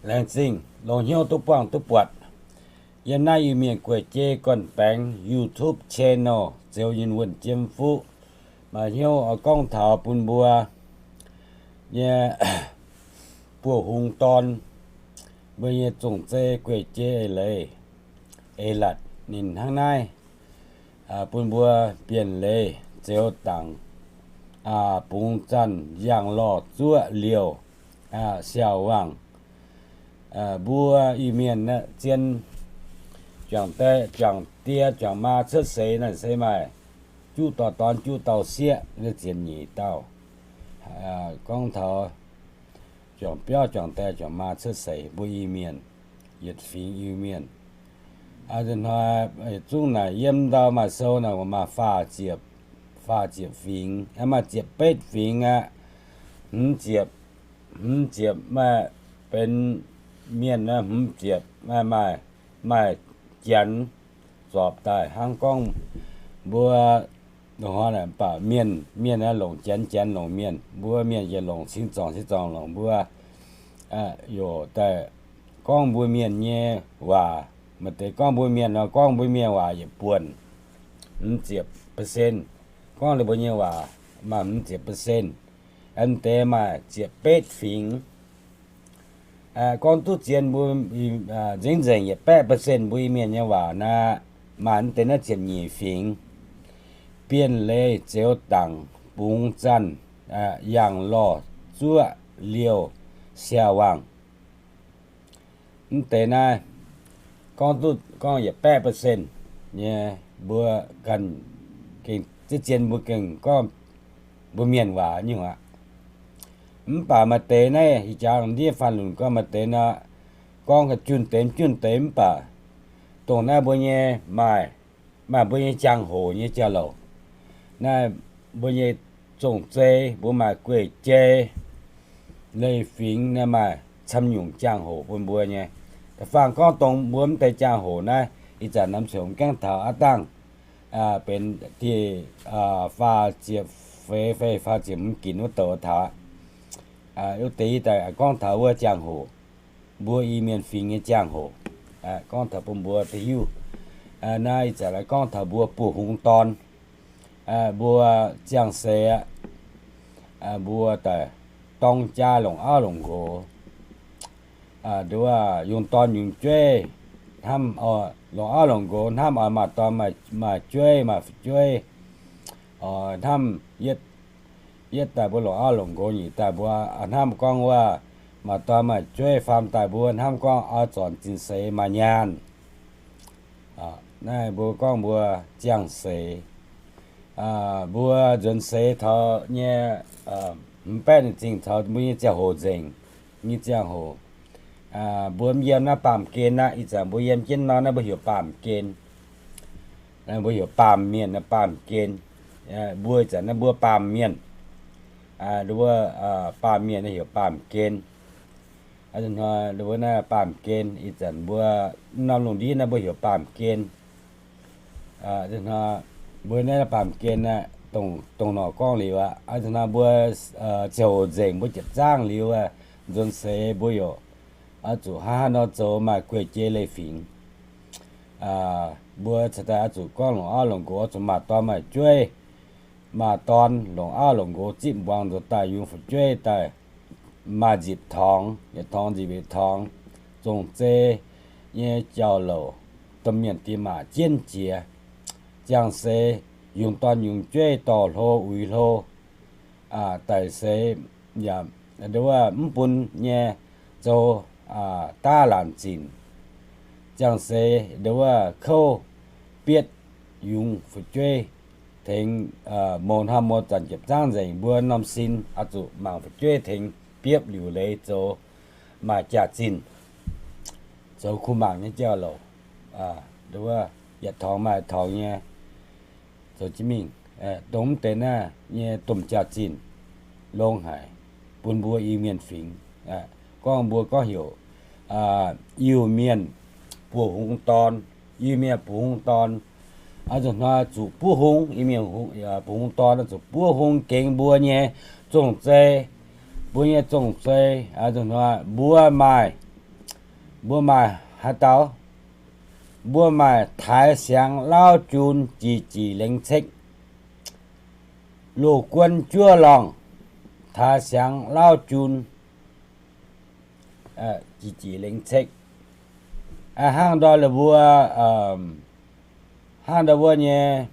Laengz zingh longx hnyouv duqv buangh duqv buatc yiem naaiv Iu-Mienh gueic jei gorn-baengx YouTube channel Zeux Nyinh Wuonh Jiem Fuqv. Maaih hnyouv oix gorngv taux bun mbuo nyei buoz-hungx dorn, mbuo nyei zong-zei gueic jei eix leiz, eix latc ninh hnangv naaiv, bun mbuo bienh leiz zeux dangc, bungx zanh, yangh lorh zuoqv liouh, siaaux wangc. Mbuo Iu-Mienh zien, juangc die juangc maa cuotv seix naaic se maaih juqv dauh dorn juqv dauh sieqv, zienx nyeic dauh. Gorngv taux juangc biauv juangc die juangc maa cuotv seix mbuo Iu-Mienh, yietc fingx Iu-Mienh. Hnoi zungv naaic yiem ndau maaih sou naaic maaih faah ziepc, faah ziepc fingx, maaih ziepc betv fingx aqv. Hmz ziepc, hmz ziepc maaih benx mienh, hmz ziepc maaih, maaih janx zorpc daaih hnangv gorngv mbuo baac mienh, mienh longc janx, janx longc mienh, mbuo mienh yaac longc cing-zorngc, cing-zorngc longc mbuo. Yaac daaih gorngv mbuo mienh nyei waac. Maaih deix gorngv mbuo mienh nor, gorngv mbuo mienh waac yietc buonc, hmz ziepc percent. Gorngv ninh mbuo nyei waac maaih hmz ziepc percent. Mv deix maaih ziepc betv fingx. Gorngv duqv zien mbuo nzengc nzengc yietc baeqv percent mbuo Iu-Mienh nyei waac naaic, maaih mv deix naaiv ziepc nyeic fingx: bienh leiz, zeux dangc, bungx zanh, yangh lorh zuoqv liouh, siaaux wangc. Mv deix naaiv gorngv duqv gorngv yietc baeqv percent nyei, mbuo ganh gengh zien mbuo gengh gorngv mbuo mienh waac nyungc aqv. Mv baac maaih deix naaiv ih jaax ndiev faanh lunc gorngv maaih deix nor, gorngv junh deix junh deix mv baac dongh naaiv mbuo nyei maaih, maaih mbuo nyei jangx-hoc nyei jauv-louc. Naaiv mbuo nyei zong-zei mbuo maaih guei-jei leiz-fingx naaiv maaih camv nyungc jangx-hoc bun mbuo nyei. Da'faanh gorngv dongh mbuo mv deix jangx-hoc naaiv, ih zanc norm ziouc gaengh taux aav dangh benx dieh faah ziepc feix fai faah ziepc hmz ginc wuov douc taux. Wuov deix yie daaih gorngv taux wuov jangx-hoc, mbuo Iu-Mienh fingx nyei jangx-hoc, gorngv taux bun mbuo duqv hiuv. Naaiv ih zanc gorngv taux mbuo buoz-hungx dorn, mbuo ziangh seix aqv, mbuo daaih dorng jaa longc auv longc nqox, nduov yungz dorn yungz jueiv, hnamv longc auv longc nqox, hnamv oix maaih dorn maaih jueiv, maaih fu'jueiv. Hnamv yietv daaih mbuo longc auv longc nqox, nyic daaih mbuo hnamv gorngv wuov maaih dorn maaih jueiv faam daaih mbuo hnamv gorngv oix zornc zinh seix maaih nyaanh. Naaiv mbuo gorngv mbuo ziangh seix, mbuo nzuonx seix taux nyei, mv baeqv ninh zingh taux mbuo nyei ziangh hoc nzengc nyei ziangh hoc. Mbuo mv yiem naaiv baamh gen aqv. Ih zanc mbuo yiem jienv nor naaiv mbuo heuc baamh gen. Mbuo heuc baamh mienh, baamh gen. Mbuo ih zanc naaiv mbuo baamh mienh, baamh mienh heuc baamh gen. Mbuo naaiv baamh gen, ih zanc mbuo norm lungh ndiev naaiv mbuo heuc baamh gen. Mbuo naaiv baamh gen aqv, dongh norqc gorngv liuz aqv. Hnoi mbuo ziangh hoc nzengc mbuo jiepc zaangv liuz, nzuonx seix mbuo yaac oix zuqc hnangv haaix nor zoux maaih guei-jei leiz-fingx. Mbuo cingx daaih oix zuqc gorngv longc auv longc nqox, oix zuqc maaih dorn maaih jueiv. Maaih dorn longc auv longc nqox zipv mbuangz nzuonx daaih yungz fu'jueiv daaih maaih nzipc torngx, yietc torngx nzipc yietc torngx, zong-zei nyei jauv-louc, domh mienh diex maac jienv jiex. Ziangh seix yungz dorn yungz jueiv dorh hlo uix hlo, daic seix yaac nduov mv bun nyei zoux daav laanc zinc. Ziangh seix nduov kouv bietv yungz fu'jueiv tengx, mouz hnoi mouz zanc jiepc zaangv nzengc, mbuo norm sin oix zuqc mangc fu'jueiv tengx biopv liuc leiz zoux maaih jaax-zinh, zoux kuh mangc nyei jauv-louc. Nduov yietc torngx maaih torngx nyei zoux jienv mingh. Dongh mv deix naaiv nyei domh jaax-zinh longx haic bun mbuo Iu-Mienh fingx. Gorngv mbuo gorngv heuc Iu-Mienh buoz-hungx dorn, Iu-Mienh buoz-hungx dorn, oix zuqc hnoi zuqc buov hung. Iu-Mienh buoz-hungx dorn oix zuqc buov hung gengx mbuo nyei zong-zei. Mbuo nyei zong-zei oix zuqc hnoi mbuo maaih Mbuo maaih haaix dauh? Mbuo maaih taaix siangx lauv jun jic jic lengx cekv. Loz-guon juov lorngh, taaix siangx lauv jun jic jic lengx cekv. Hnangv ndor lih mbuo, hnangv ndor mbuo nyei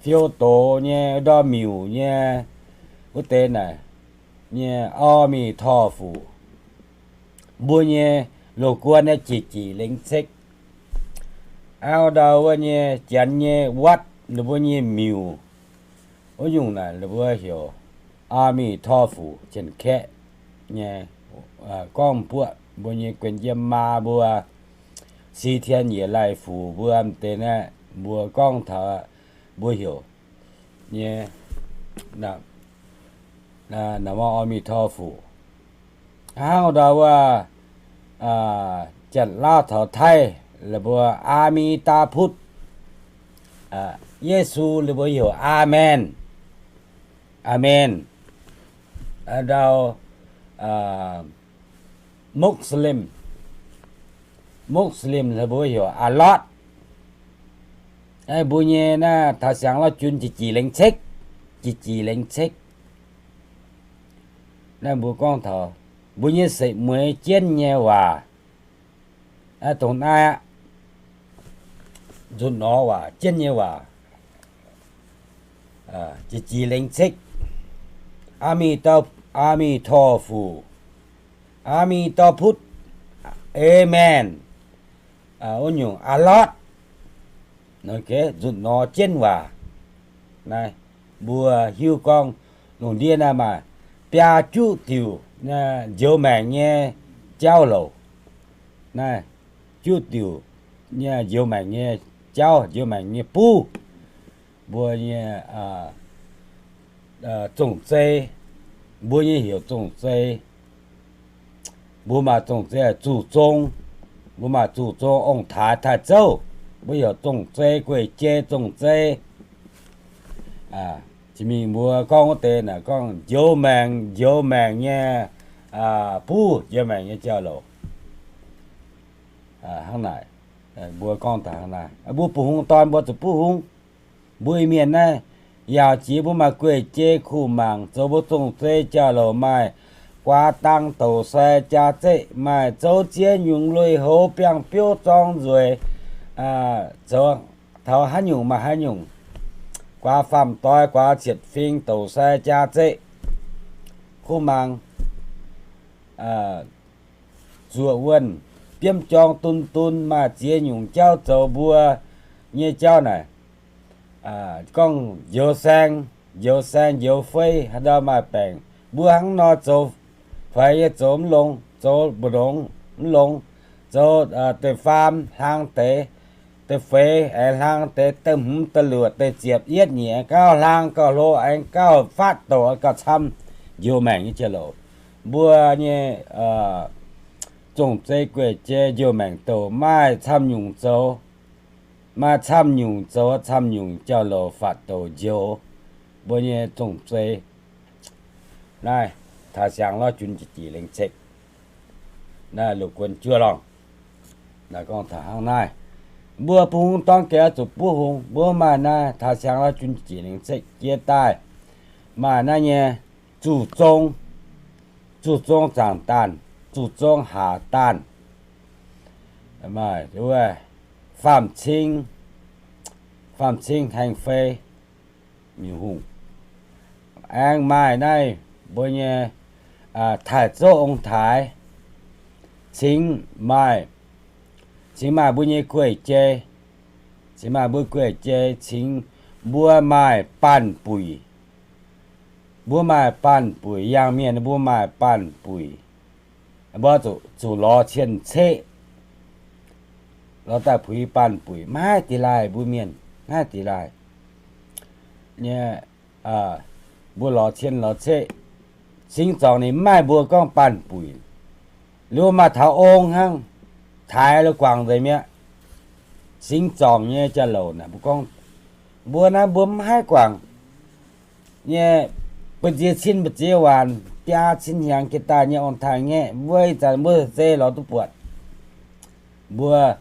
fiou doz nyei ndor miuc nyei wuov deix naaic nyei, Aa Mi Tor Fu, mbuo nyei loz-guon naaiv jic jic lengx cekv. Hnangv ndor wuov nyei janx nyei waatv, ninh mbuo nyei miuc, wuov nyungc naaic ninh mbuo heuc Aa Mi Tor Fu, Janx-Kaeqv nyei gorngv buoqv mbuo nyei guon yiem maa mbuo, Si Tien Yietc Laih Fuc mbuo m'deix naaiv, mbuo gorngv taux mbuo heuc nyei, Aa Mi Tor Fu. Hnangv ndor wuov Janx-Lauv taux Taiv lih mbuo Aa Mi Daa Putv, Yesu lih mbuo heuc Aamen, Aamen. Ndau Muslim, Muslim lih mbuo heuc Allah. Mbuo nyei naaiv taaix siangx lauv jun jic jic lengx cekv, jic jic lengx cekv. Naaiv mbuo gorngv taux mbuo nyei setv mueiz jienv nyei waac. Dongh naaiv aqv, nzunc nor waac, jienv nyei waac, jic jic lengx cekv. Aa Mi Tor Fu, Aa Mi Tor Putv, Aamen, wuov nyungc Allah. Nzunc nor jienv waac naaiv, mbuo hiuv gorngv lungh ndiev naaiv maaih biaa juqv diuc njoux maengc nyei jauv louc. Naaiv juqv diuc njoux maengc nyei jauv, njoux maengc nyei buv. Mbuo nyei zong-zei, mbuo nyei heuc zong-zei. Mbuo maaih zong-zei zuqc zong, mbuo maaih zuqc zong ong-taaix taaih zouv, mbuo heuc zong-zei, gueic jei zong-zei. Mingh mbuo gorngv wuov deix naaic gorngv njoux maengc, njoux maengc nyei buv, njoux maengc nyei jauv-louc. Hnangv naaic, mbuo gorngv taux hnangv naaic, mbuo buov hung dorn mbuo zuqc buov hung. Mbuo Iu-Mienh naaiv yaauc jiex mbuo maaih gueic jei kuh mangc, zoux mbuo zong-zei jauv-louc, maaih guaax dang douc sai jaa zeqv, maaih zouv ziex nyungc lui-houx biangh biouv zorng nzueic, zoux taux haaix nyungc maaih haaix nyungc, guaax faam-doix, guaax cietv fing, douc sai jaa zeqv, kuv mangc, zuoqc wuonh, biomv jorng dun dun, maaih ziex nyungc jauv zoux mbuo nyei jauv naaic. Gorngv njoux saeng, njoux saeng njoux fei, haaix ndau maaih baengc, mbuo hnangv nor zoux faix nyei zoux mv longx, zoux mbu'ndongx mv longx, zoux da'faam hlang deix, da'feix aengx hlang deix, da'hmz da'luoqc da'ziepc yietv nyeic gauh hlang gauh hlo aengx gauh faatv douc gauh camv njoux maengc nyei jauv-louc. Mbuo nyei zong-zei gueic jei njoux maengc douc maaih camv nyungc zoux, maaih camv nyungc zoux camv nyungc jauv-louc faatv douc njoux mbuo nyei zong-zei. Naaiv taaix siangx lorz junv jic jic lengc cekv, naaiv loz-guon juov lorngh. Naaiv gorngv taux hnangv naaiv, mbuo buov hung dorng gaax zuqc buov hung. Mbuo maaih naaiv taaix siangx lorz junv jic jic lengc cekv jiex daaih, maaih naaiv nyei zuqc zong, zuqc zong zaangc daanh, zuqc zong haac daanh, maaih faam-cing, faam-cing haengh fei, hungh, aengx maaih naaiv mbuo nyei taaih zouv ong-taaix, cingx maaih, cingx maaih mbuo nyei gueic jei, cingx maaih mbuo gueic jei, cingx mbuo maaih baanh buic. Mbuo maaih baanh buic, yangh mienh mbuo maaih baanh buic. Mbuo zuqc lorz cien-ceqv, lorz daaih puix baanh buic, maiv deix laaih mbuo mienh, maiv deix laaih nyei. Mbuo lorz cien lorz ceqv, cingx zorngc ninh mv maaih mbuo gorngv baanh buic. Liuz maaih taux ong hnangv, taaix lo guangc nzengc mi'aqv. Cingx zorngc nyei jauv-louc naaic mbuo gorngv, mbuo naaiv mbuo mv haih guangc nyei, mbu'ziex cin mbu'ziex waanc, biaa cin hnyangx jiex daaih nyei ong-taaix-ngaeqv, mbuo ih zanc mbuo zei lorz duqv buatc. Mbuo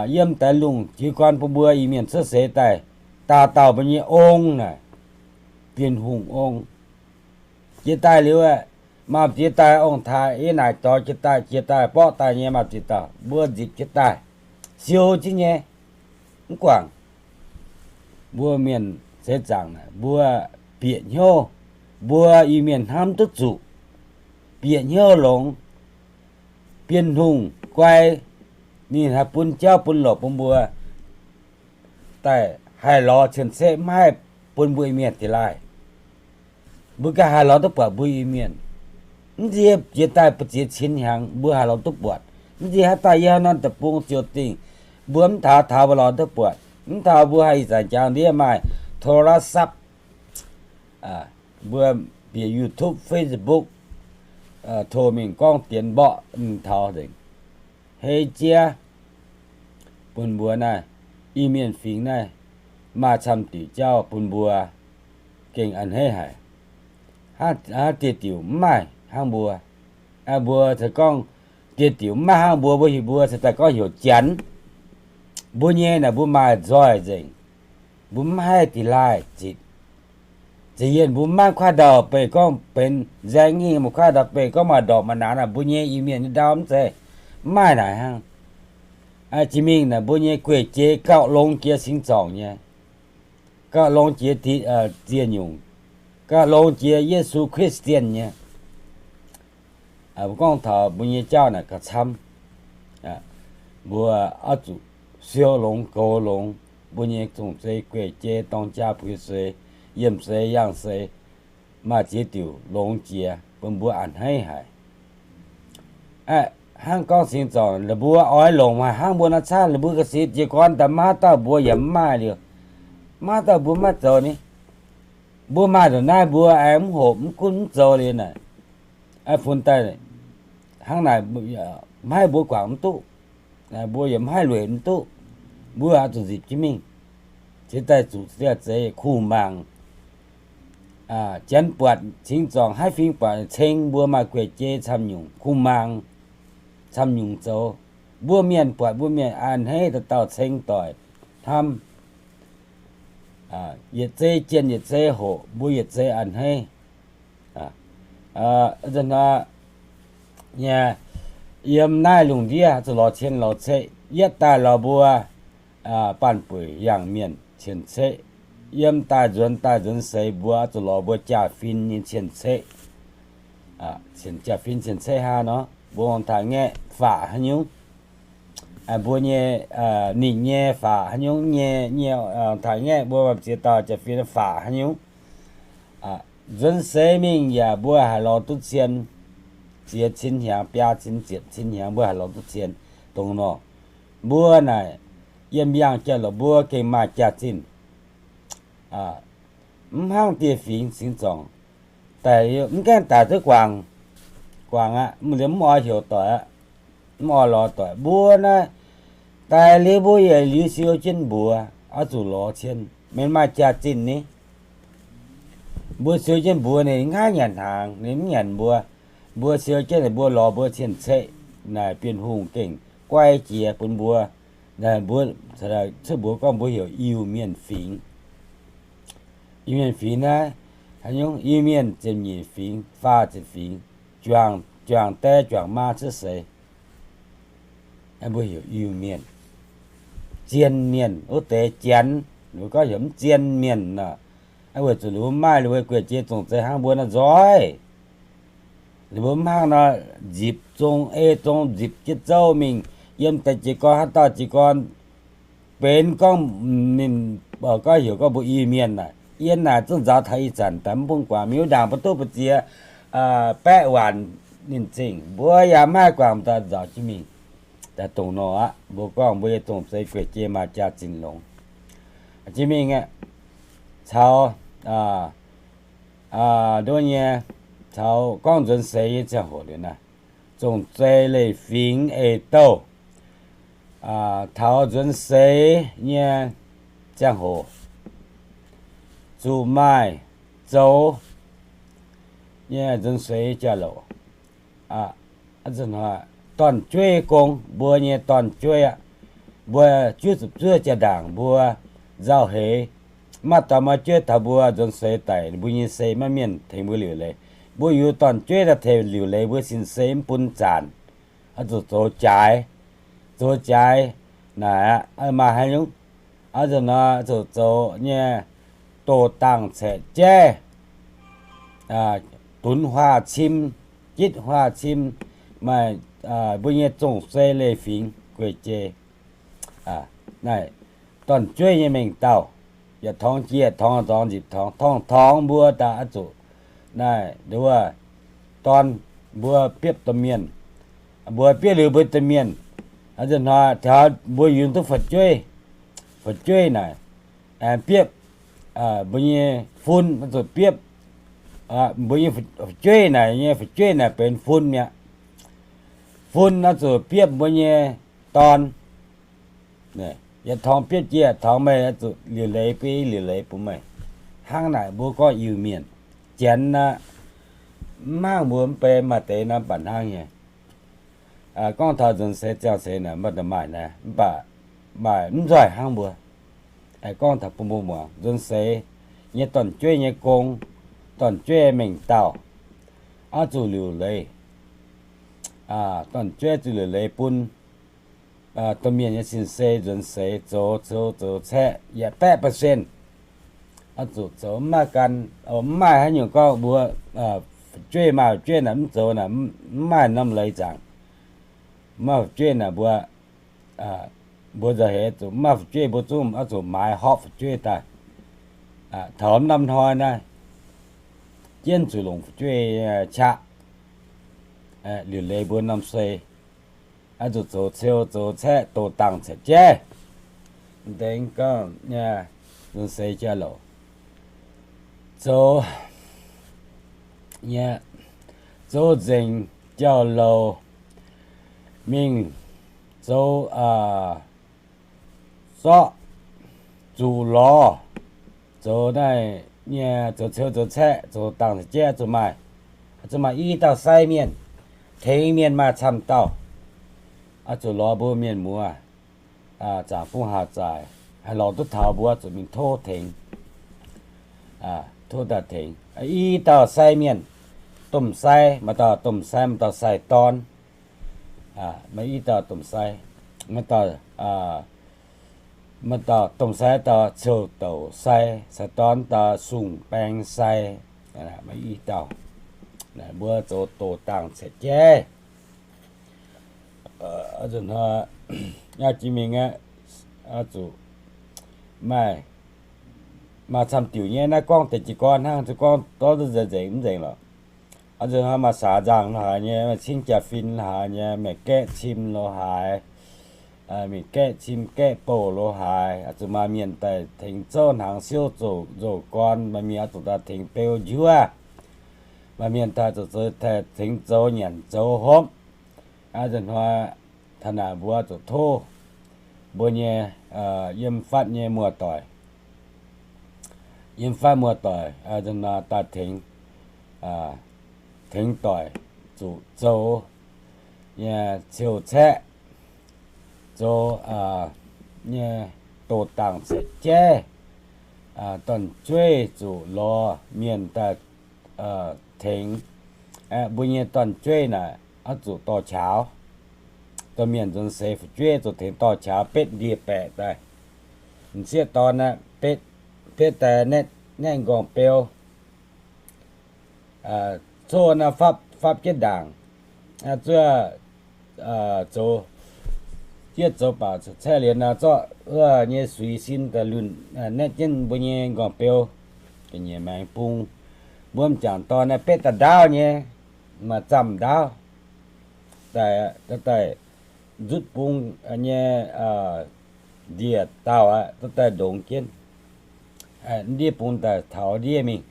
yiem daaih lungh jiez gorn bun mbuo Iu-Mienh cuotv seix daaih, dauh dauh mbuo nyei ong naaic, Bienh Hungh ong. Jiex daaih liuz, maaih ziex dauh ong-taaix, yie naaic dorh jiex daaih, jiex daaih borqv daaih nyei maaih ziex dauh, mbuo nzipc jiex daaih, siou jienv nyei, mv guangc. Mbuo mienh seix zaangc, mbuo bieqc hnyouv, mbuo Iu-Mienh hnamv duqv zuqc, bieqc hnyouv longx, Bienh Hungh guai, ninh haih bun jauv bun longc bun mbuo daaih haih lorz cien-ceqv, maiv haih bun mbuo Iu-Mienh dingx laaih. Mbuo ganh haih lorz duqv buatc mbuo Iu-Mienh. Mv nziex jiex daaih ba'ziex cin hnyangx mbuo haih lorz duqv buatc. Mv nziex haaix dauh yie haaix norm deic-bung ziouc dingh, mbuo mv taux taux mbuo lorz duqv buatc. Mv taux mbuo haih ih zanc jangx ndiev maaih โทรศัพท์ mbuo bieqc YouTube, Facebook, tov mingh gorngv dienx mborqv ninh taux nzengc. Hei jiex bun mbuo naaiv Iu-Mienh fingx naaiv maaih camv diuc jauv bun mbuo gengh a'hneiv haic. Hnangv dieh diuc mv maaih hnangv mbuo. Mbuo se gorngv dieh diuc mv maaih hnangv mbuo, mbuo heuc mbuo se daaih gorngv heuc Janx. Mbuo nyei naaic mbuo maaih nzoih nzengc. Mbuo mv haih dingx laaih zitc. Ziouc yienh mbuo mv maaih kuaaiv ndau-beih gorngv benx nzaeng nyingh, mv maaih kuaaiv ndau-beih gorngv maaih ndorqc maaih naanx, mbuo nyei Iu-Mienh nyei ndau mv zeiz, mv maaih naaic hnangv. Jiex mingh naaic mbuo nyei gueic jei gauh longx jiex singx zorngc nyei, gauh longx jiex ziex nyungc, gauh longx jiex Yesu Kris zien nyei. Mbuo gorngv taux mbuo nyei jauv naaic gauh camv. Mbuo oix zuqc siou longx goux longx mbuo nyei zong-zei gueic jei dorng jaa puix seix, yiemh seix yangh seix, maaih ziex diuc longx jiex bun mbuo a'hneiv haic. Hnangv gorngv singx zorngc la'buo mbuo oix longc maaih hnangv mbuo nor camv, la'buo ga'sie jiez gorn daaih maiv haaix dauh mbuo yaac mv maaih liuz, maiv haaix dauh mbuo maiv zoux ni. Mbuo maaih ndongc naaiv mbuo aengx mv hoqc mv gunv mv zoux liuz naaic, funx daaih hnangv naaic, maiv haih mbuo guangc mv duqv, mbuo yaac maiv haih lueic mv duqv. Mbuo oix zuqc nzipc jienv mingh, cingx daaih zuqc diev zeiz kuh mangc. Janx buatc singx zorngc, haiv fingx buatc ceng mbuo maaih gueic jei camv nyungc, kuh mangc camv nyungc zoux. Mbuo mienh buatc mbuo mienh a'hneiv, dauh dauh ceng doic hnamv, yietc zei jienh yietc zei hoqc, mbuo yietc zei a'hneiv. Yiem naaiv lungh ndiev zuqc lorz cien lorz ceqv, yietv daaih lorz mbuo baanh buic yangh mienh cien-ceqv. Yiem daaih nzuonx daaih nzuonx seix mbuo zuqc lorz mbuo jaa-fin nyei cien-ceqv. Jaa-fin cien-ceqv hnangv nor, mbuo ong-taaix-ngaeqv faatv haaix nyungc, mbuo nyei, ninh nyei faatv haaix nyungc, nyei, nyei ong-taaix-ngaeqv mbuo maaih ziex dauh jaa-fin faatv haaix nyungc. Nzuonx seix mingh yaac mbuo haih lorz duqv cien, ziex cin hnyangx, biaa cin, ziepc cin hnyangx mbuo haih lorz duqv cien. Dongh nor, mbuo naaic yiem yangh jauv-louc mbuo gengh maaih jaax-zinh. Mv hnangv dieh fingx singx zorngc, daic mv gaengh daic duqv guangc, guangc aqv, mv liemh mv oix heuc doic aqv, mv oix lorz doic. Mbuo naaiv daic liuz mbuo yietc liuz siou jienv mbuox, oix zuqc lorz cien, meih maaih jaax-zinh ni. Mbuo siou jienv mbuox ninh, ninh mv haih nyanc hnaangx, ninh mv nyanc mbuo. Mbuo siou jienv ninh, mbuo lorz mbuo cien-ceqv naaic, Bienh Hungh gengh guai jiex bun mbuo. Mbuo cuotv mbuox gorngv mbuo heuc Iu-Mienh fingx. Iu-Mienh fingx naaiv, haaix nyungc Iu-Mienh ziepc nyeic fingx, faah ziepc fingx, juangc die juangc maa cuotv seix, mbuo heuc Iu-Mienh. Zien Mienh wuov deix Janx, ninh mbuo gorngv heuc mv zien mienh nor, weic zuqc ninh mbuo maaih ninh mbuo gueic jei zong-zei hnangv mbuo nor nzoih. Ninh mbuo mv hnangv nor nzipc zong ei zong, nzipc jienv zouv mingh, yiem deix jiez gorn haaix dauh jiez gorn benx gorngv ninh, gorngv heuc gorngv mbuo Iu-Mienh naaic, yiem naaic zungv nzaaux taux ih zanc daaih mv bun guangc, mingh wuov ndaangc mbuo duqv mbu'ziex baeqv waanc ninh zingh, mbuo yaac mv haih guangc daaih nzaaux jienv mingh. Daaih dongh nor aqv, mbuo gorngv mbuo nyei zong-zei gueic jei maaih jaax-zinh longx. Jienv mingh aeqv, caux nduov nyei, caux gorngv nzuonx seix nyei ziangh hoc liuz naaic, zong-zei leiz-fingx eix-douh taux nzuonx seix nyei ziangh hoc zuqc maaih zoux nyei nzuonx seix jauv-louc. dorn-jueiv gong, mbuo nyei dorn-jueiv aqv. Mbuo juov zuqc zuov jaa-ndaangc mbuo nzauh heix, maaih dorn maaih jueiv taux mbuo nzuonx seix daic, mbuo nyei sei maiv mienh tengx mbuo liuc leiz. Mbuo yungz dorn-jueiv daaih tengx liuc leiz mbuo sin-sei mv bun zanc. Oix zuqc zoux jaaix, zoux jaaix naaic aqv, maaih haaix nyungc? Oix zuqc nor zuqc zoux nyei doh dangh caeqv jaiv, dunx huaav cim, jitv huaav cim, maaih mbuo nyei zong-sei leiz-fingx gueic jei. Naaiv dorn-jueiv nyei mengh dauh, yietc torngx jiex yietc torngx, torngx nzipc torngx, torngx-torngx mbuo daaih oix zuqc naaiv nduov dorn, mbuo biopv domh mienh, mbuo biopv liuz mbuo domh mienh, hnoi taux mbuo yungz duqv fu'jueiv, fu'jueiv naaic, aengx biopv mbuo nyei fun, oix zuqc biopv mbuo nyei fu'jueiv naaic, nyei fu'jueiv naaic benx fun mi'aqv. Fun oix zuqc biopv mbuo nyei dorn. Yietc torngx biopv jiex yietc torngx, meih oix zuqc liuc leiz, biopv liuc leiz bun meih. Hnangv naaic mbuo gorngv Iu-Mienh. Janx aqv, mv hnangv mbuo mv bei maaih deix nor mv baac hnangv nyei. Gorngv taux nzuonx seix ziangh seix naaic mv baac maaih naaiv, mv baac maaih mv nzoih hnangv mbuo. Gorngv taux bun mbuo muangx, nzuonx seix nyei dorn-jueiv nyei gong, dorn-jueiv mengh dauh, oix zuqc liuc leiz. Dorn-jueiv zuqc liuc leiz bun domh mienh nyei sin-sei nzuonx seix zoux, zoux, zoux caeqv yietc baeqv percent. Oix zuqc zoux, mv maaih gan, mv maaih haaix nyungc gorngv mbuo fu'jueiv maaih fu'jueiv naaic mv zoux naaic, mv maaih norm leiz zaangc. Mv maaih fu'jueiv naaic mbuo, mbuo nzauh heix zuqc mv maaih fu'jueiv mbuo zungv oix zuqc maaiz horpc fu'jueiv daaih. Taux norm hnoi naaiv, jienv zuqc longc fu'jueiv qaqv liuc leiz mbuo norm sei. Oix zuqc zoux ceu zoux caeqv doh dangh caeqv jaiv. Dengv gorngv nzuonx seix jauv-louc, zoux, zoux nzengc jauv-louc, mingh zoux zorqv, zuqc lorz, zoux naaiv nyei, zoux ceu zoux caeqv zoux dangh caeqv jaiv zuqc maaih, zuqc maaih i dauh sai mienh tengx mienh maaih camv dauh. Oix zuqc lorz mbuo mienh muoz zaangc bung haac zaaic, haih lorz duqv taux mbuo zuqc mingh tov tengx, tov daaih tengx i dauh sai mienh. Domh sai, maaih dauh domh sai, maaih dauh sai-dorn. Maaih i dauh domh sai, maaih dauh, maaih dauh domh sai, dauh ciou-douc sai, sai-dorn dauh sung-baeng sai. Maaih i dauh. Mbuo zoux doh dangh caeqv jaiv. Jiex mingh aqv, zuqc maaih, maaih camv diuc nyei. Naaiv gorngv deix jiez gorn hnangv, zuqc gorngv dorv nzengc nzengc mv nzengc lorqc. Oix zuqc maaih saax nzangh lo haaix nyei, maaih cingv jaa-fin lo haaix nyei, mingh gaeqv cim lo haaix, mingh gaeqv cim gaeqv bouh lo haaix, zuqc maaih mienh daaih tengx zouv hnaangx siouv zoux nzou-gorn, maaih mienh oix zuqc daaih tengx beu njuov, maaih mienh daaih zuqc tengx zoux nyanc zoux hopv. Hnoi taux naaic mbuo zuqc tov mbuo nyei yiem fatv nyei muoz-doic, yiem fatv muoz-doic daaih tengx, tengx doic zuqc zoux nyei ceu caeqv, zoux nyei doh dangh caeqv jaiv. Dorn-jueiv zuqc lorz mienh daaih tengx. Mbuo nyei dorn-jueiv naaic oix zuqc dorh qaqv. Domh mienh nzuonx seix fu'jueiv zuqc tengx dorh qaqv betv ndie-baeqc daaih. M'sieqv dorn aqv, betv, betv daaih naetv nqorngv-beu, coqv naaiv fapv, fapv jienv ndaangc, zuov zoux, jienv zoux baac caeqv lienx nor zorqv wuov nyei suix sin daaih lunh, naetv jienv mbuo nyei nqorngv-beu, ga'nyiec maengx bung. Mbuo m'jangc dorn naaiv betv daaih ndaauv nyei, maaih zamh ndaauv daaih, daaih nzutv bung nyei ndie-dauh aqv, daaih ndongx jienv ndiev bung daaih taux ndiev mingh.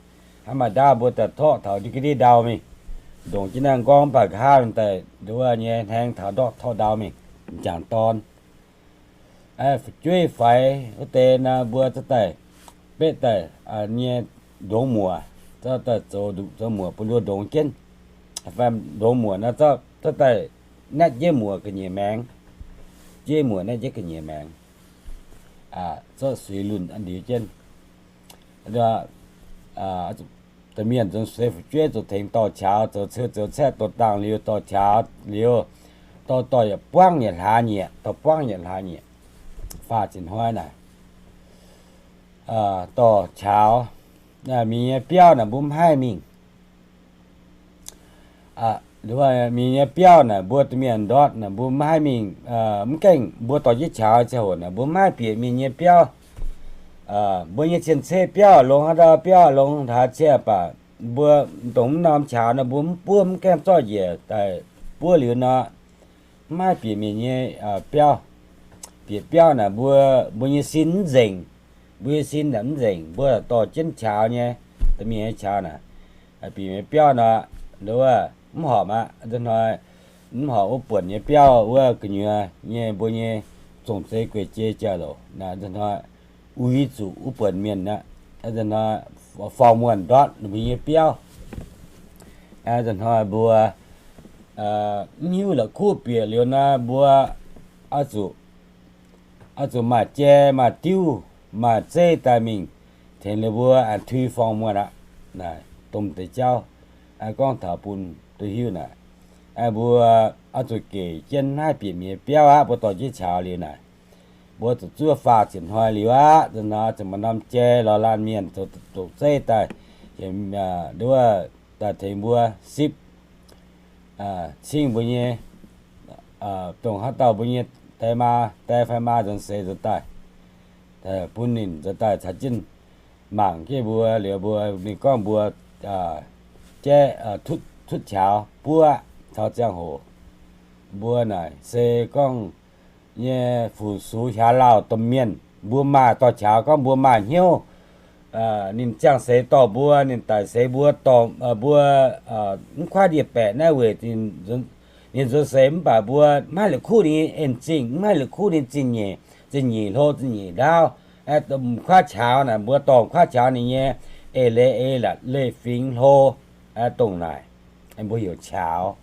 Hnangv maaih ndaauv mbuo daaih torqv taux ndiev ga'ndiev ndau mingh, ndongc jienv naaiv nqorngv mv baac nqa'haav daaih nduov nyei hnaeng taux ndortv torqv ndau mingh. M'jangc dorn fu'jueiv faix wuov deix nor mbuo zorqv daaih betv daaih nyei ndongx muoc, zorqv daaih zoux nduqc zoux muoc bun mbuo ndongx jienv. Fai ndongx muoc nor zorqv daaih naetv jienv muoc ga'nyiec maengx, jienv muoc naetv jienv ga'nyiec maengx, zorqv suix lunh an liuz jienv. Domh mienh nzuonx seix fu'jueiv zuqc tengx dorh qaux, zoux ceu zoux caeqv dorh dangh liuz dorh qaux liuz, dorh dorh yietc buangv yietc hlaax nyieqc, dorh buangv yietc hlaax nyieqc. Faah ziepc hnoi naaic, dorh qaux, mingh nyei biauv naaic mbuo mv haih mingh. Mingh nyei biauv naaic mbuo domh mienh ndortv naaic mbuo mv haih mingh, mv gaengh mbuo dorh jienv qaux ziangh hoc naaic mbuo mv haih bieqc mingh nyei biauv. Mbuo nyei cien-ceqv biauv longx, haaix dauh biauv longx hlaax ciangh baac mbuo dongh mv norm qaux naaic mbuo mv buov, mv gaengh zorqv njiec daaih buov liuz nor, mv haih bieqc mienh nyei biauv. Bieqc biauv naaic mbuo, mbuo nyei sin mv nzengc, mbuo nyei sin naaic mv nzengc, mbuo dorh jienv qaux nyei, domh mienh nyei qaux naaic, bieqc mienh biauv nor, wuov mv horpc aqv. Nzunc hnoi mv horpc wuov buonc nyei biauv wuov gu'nyuoz nyei mbuo nyei zong-zei gueic jei jauv-louc naaic, nzunc hnoi uix zuqc wuov buonc mienh aqv. Nzunc hnoi forng-muonh ndortv ninh mbuo nyei biauv. Nzunc hnoi mbuo mv hiuv la'kuqv bieqc liuz naaic mbuo oix zuqc, oix zuqc maaih jai maaih diuv maaih zeiv daaih mingh tengx ninh mbuo tui forng-muonh aqv. Naaic domh deix jauv gorngv taux bun duqv hiuv naaic, mbuo oix zuqc gec jienv mv haih bieqc mienh biauv aqv. Mbuo dorh jienv qaux liuz naaic, mbuo zuqc zuov faah ziepc hnoi liuz aqv. Nzunc hnoi zuqc maaih norm jai lorz laanh mienh zoux zeiv daaih, wuov daaih tengx mbuo sipv, cingv mbuo nyei, dongh haaix dauh mbuo nyei die maa, die fai maa nzuonx seix nzuonx daaih, bun ninh nzuonx daaih caux jienv mangc jienv mbuo liuz mbuo mingh gorngv mbuo jaiv, tutv qaux buov taux ziangh hoc mbuo naaic se gorngv nyei fu-sux hiaaux lauh domh mienh, mbuo maaih dorh qaux gorngv mbuo maaih hnyouv, ninh ziangh seix dorh mbuo, ninh daic seix mbuo dorh mbuo mv kuaaiv ndie-baeqc naaiv weic ninh nzuonx seix mv baac mbuo mv haih la'kuqv ninh en-zingh, mv haih la'kuqv ninh zingh nyeic, zingh nyeic hlo, zingh nyeic ndaauv. M'kuaaiv qaux naaic mbuo dorh m'kuaaiv qaux ninh nyei eix leiz eix latc leiz-fingx hlo, dongh naaic mbuo heuc qaux.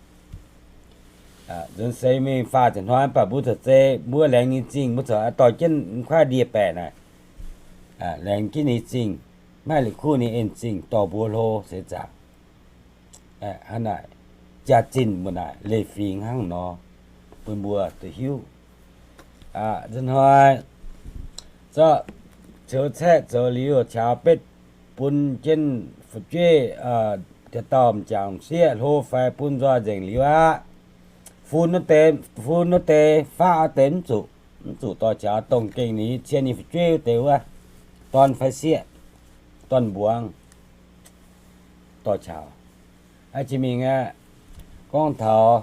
Nzuonx seix mingh faah ziepc hnoi mv baac mbuo zuqc zei mbuo laengz ninh zingh, mbuo zuqc dorh jienv m'kuaaiv ndie-baeqc naaic, laengz jienv ninh zingh, mv haih la'kuqv ninh en-zingh dorh mbuo hlo seix zaangc. Hnangv naaic, jaax-zinh mbuo naaic leiz-fingx hnangv nor, bun mbuo duqv hiuv. Nzunc hnoi zorqv ceux caeqv zoux liuz qaux betv bun jienv fu'jueiv, dauh dauh m'jangc m'sieqv hlo fai bun nzoih nzengc liuz aqv. Fun wuov deix, fun wuov deix, faqv wuov deix mv zuqc, mv zuqc dorh qaux, dongh gengh ninh cien ninh fu'jueiv wuov deix wuov, dorn fai sieqv, dorn-mbuangz dorh qaux. Aa, jiex mingh aeqv, gorngv taux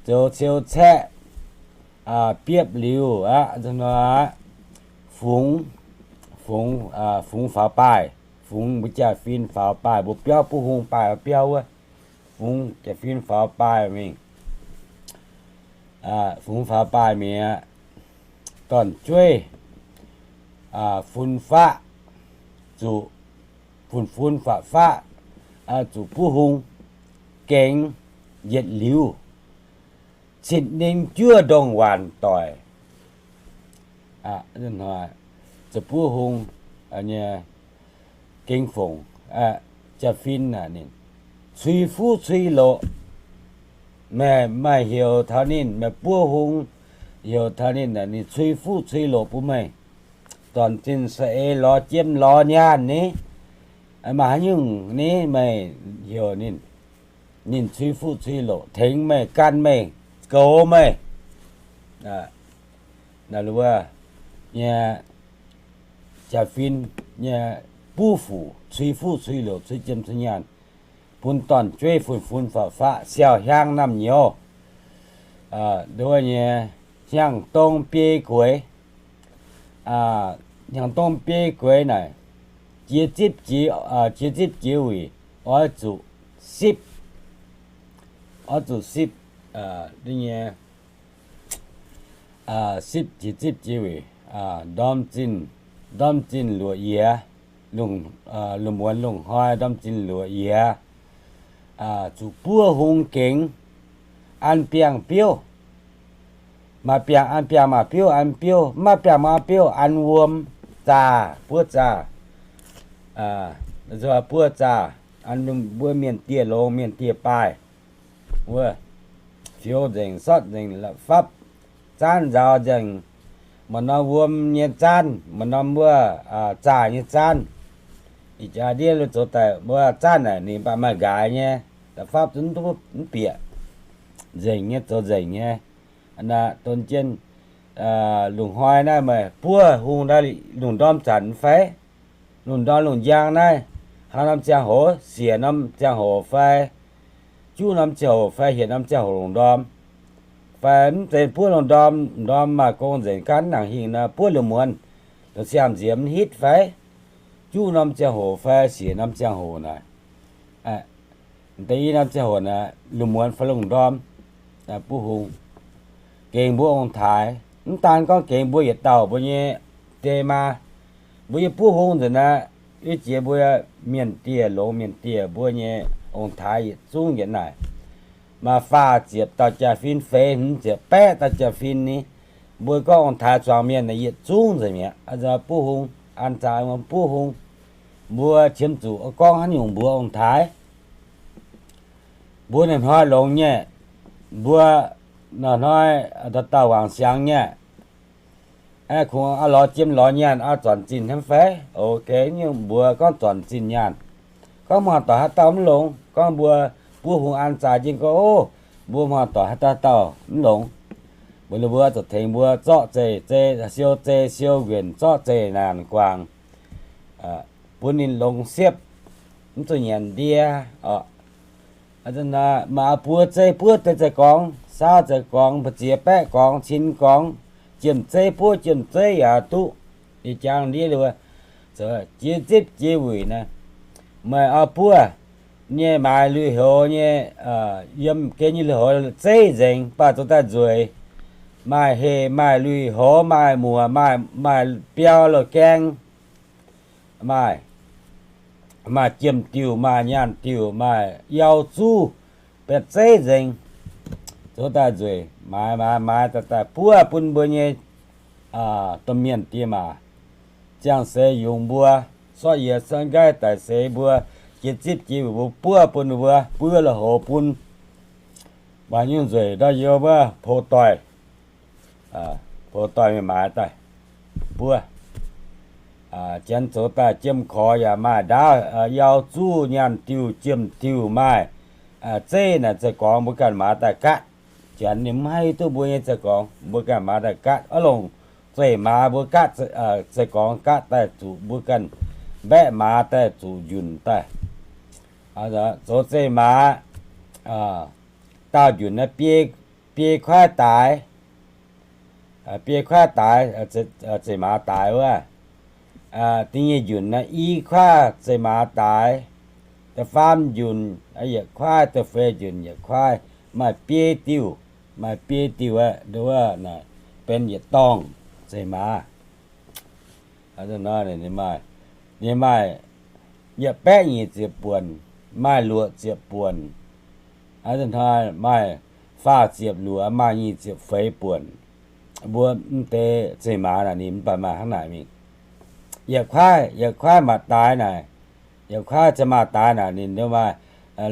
zoux ceux caeqv biepv liuz aqv, fungx, fungx, fungx faaux baaih, fungx mbuo jaa-fin faaux baaih, mbuo biauv buv hung baaih biauv wuov, fungx jaa-fin faaux baaih mingh. Fungx faaux baaih mi'aqv, dorn-jueiv fun-faqv, zuqc fun-fun faqv-faqv, zuqc buv hung gengx yietc liuz, cin-ningv juov ndongh waanc doic. Zuqc buv hung nyei gengx fongc, jaa-fin naaic ninh cui fuqv cui loqc. Meih maaih heuc taux ninh, meih buov hung heuc taux ninh, ninh cui fuqv cui loqc bun meih. Dorn-zinh saeng-eix lorz jiem lorz nyaanh ni, maaih haaix nyungc ni meih heuc ninh, ninh cui fuqv cui loqc tengx meih, gan meih, goux meih. Wuov nyei jaa-fin nyei buv fuqv cui fuqv cui loqc cui jiem cui nyaanh, bun dorn-jueiv fun-fun faqv-faqv siau hiaang naamh nyouz. Nduov nyei hnyangx-dong biei gueix, hnyangx-dong biei gueix naaic, jiex zipv jiex, jiex zipv jiex wuic, oix zuqc sipv, oix zuqc sipv nyei sipv jiex zipv jiex wuic, ndorm zinh, ndorm zinh luoqc yiez, lungh muonz lungh hnoi ndorm zinh luoqc yiez, zuqc buov hung gengx, an biangh biouv. Maaih biangh an biangh maaih biouv an biouv, mv maaih biangh maaih biouv an wuom, zaah, buov zaah, buov zaah, mbuo mienh dieh longx mienh dieh baaih wuov, fioux nzengc, sortv nzengc, la'fapv, zaanv nzaaux nzengc, maaih norm wuom nyei zaanv, maaih norm wuov zaah nyei zaanv. Ih jaax ndiev zoux daaih wuov zaanv naaic ninh mv baac maaih nqaaix nyei, la'fapv zungv mv bieqc, nzengc nyei, zoux nzengc nyei. Donx jienv lungh hnoi naaiv meih buov hung lungh ndorm zanc fai? Lungh ndorm lungh njang naaiv, haaix norm ziangh hoc, siec norm ziangh hoc fai, juqv norm ziangh hoc fai, hietc norm ziangh hoc lungh ndorm, fai mv zeiz buov lungh ndorm, ndorm maaih gong nzengc, gaanv nangc hingh nor buov lungh muonz, lungh siam nziex mv hitv fai? Juqv norm ziangh hoc fai siec norm ziangh hoc naaic, da'yietv norm ziangh hoc naaic, lungh muonz fai lungh ndorm, buov hung. Gengx mbuo ong-taaix, mv daan gorngv gengx mbuo yietc dauh mbuo nyei die maa, mbuo yie buov hung nzengc naaiv, yie jiex mbuo mienh dieh longx mienh dieh mbuo nyei ong-taaix yietc zungv yietc naaic. Maaih faah ziepc dauh jaa-fin, feix hmz ziepc baeqv dauh jaa-fin ni, mbuo gorngv ong-taaix zuangx mienh naaic yietc zungv nzengc mi'aqv. Buov hung, an zaah buov hung, mbuo qiemx zuqc gorngv haaix nyungc mbuox ong-taaix. Mbuo naaiv hnoi longx nyei, mbuo naaiv hnoi dauh dauh wangc siangx nyei, kungx lorz jiem lorz nyaanh, zornc zinh hnangv fai? Ok, mbuo gorngv zornc zinh nyaanh. Gorngv hmuangx doic haaix dauh mv longx, gorngv mbuo buov hung an zaah jienv gorngv, o, mbuo hmuangx doic haaix dauh dauh mv longx, mbuo, ninh mbuo zuqc tengx mbuo zorqv zeih, siou zeih siou nquenc, zorqv zeih naanc guangc, bun ninh longx siepv, mv zuqc nyanc ndie oc. Maaih buo zeiv buov deix za'gorngx, saauv za'gorngx, mbu'ziex baeqv gorngx, cin gorngv, jiem zeiv buov jiem zeiv yaac duqv. Ih jangx ndiev jiex zipv jiex wuic naaiv, meih oix buov nyei maaiz lui-houx nyei, yiem gen nyei lui-houx zeiv nzengc, mv baac zoux daaih nzueic. Maaih heh, maaih lui-houx, maaih muoc, maaih biau loz-gaeng, maaih, maaih jiem-diuh, maaih nyaanh diuh, maaih yau zuv, bieqc zeiv nzengc. Zoux daaih nzueic, maaiz maaiz maaiz daaih daaih buov bun mbuo nyei domh mienh diex maac. Ziangh seix yungz mbuo, sortv yiez sortv nqaiv daic seix mbuo, jiex zipv jiex wuic mbuo buov bun mbuo, buov lui-houx bun. Maaih nyungc nzueic ndau yie wuov pou doic, pou doic mingh maaiz daaih buov. Janx zoux daaih jiem-korx yaac maaih ndaauv, yau zuv, nyaanh diuh, jiem-diuh maaih. Zeiv naaic za'gorngx mbuo ganh maaiz daaih gaatv. Janx ninh mv haih duqv mbuo nyei za'gorngx, mbuo ganh maaiz daaih gaatv. Oix longc zeih maaz mbuo gaatv, za'gorngx gaatv daaih zuqc mbuo ganh mbaeqv maaz daaih zuqc njunc daaih. Zoux zeih maaz, daauh njunc naaiv biei, biei kuaaiv daaix, biei kuaaiv daaix, zeih maaz daaix wuov. Da'nyeic njunc naaiv i kuaaiv zeih maaz daaix, da'faam njunc yietc kuaaiv, da'feix njunc yietc kuaaiv, maaih biei diuh, maaih biei diuh aqv, wuov benx yietc dorngh zeih maaz. Ninh maaih, ninh maaih yietc baeqv nyic ziepc buonc, maaih luoqc ziepc buonc. Hnoi maaih faah ziepc luoqc, maaih nyic ziepc feix buonc. Mbuo mv deix zeih maaz naaic ninh mv baac maaih hnangv naaic mingh. Yietc kuaaiv, yietc kuaaiv maaih daaix naaic, yietc kuaaiv zeih maaz daaix naaic ninh maaih,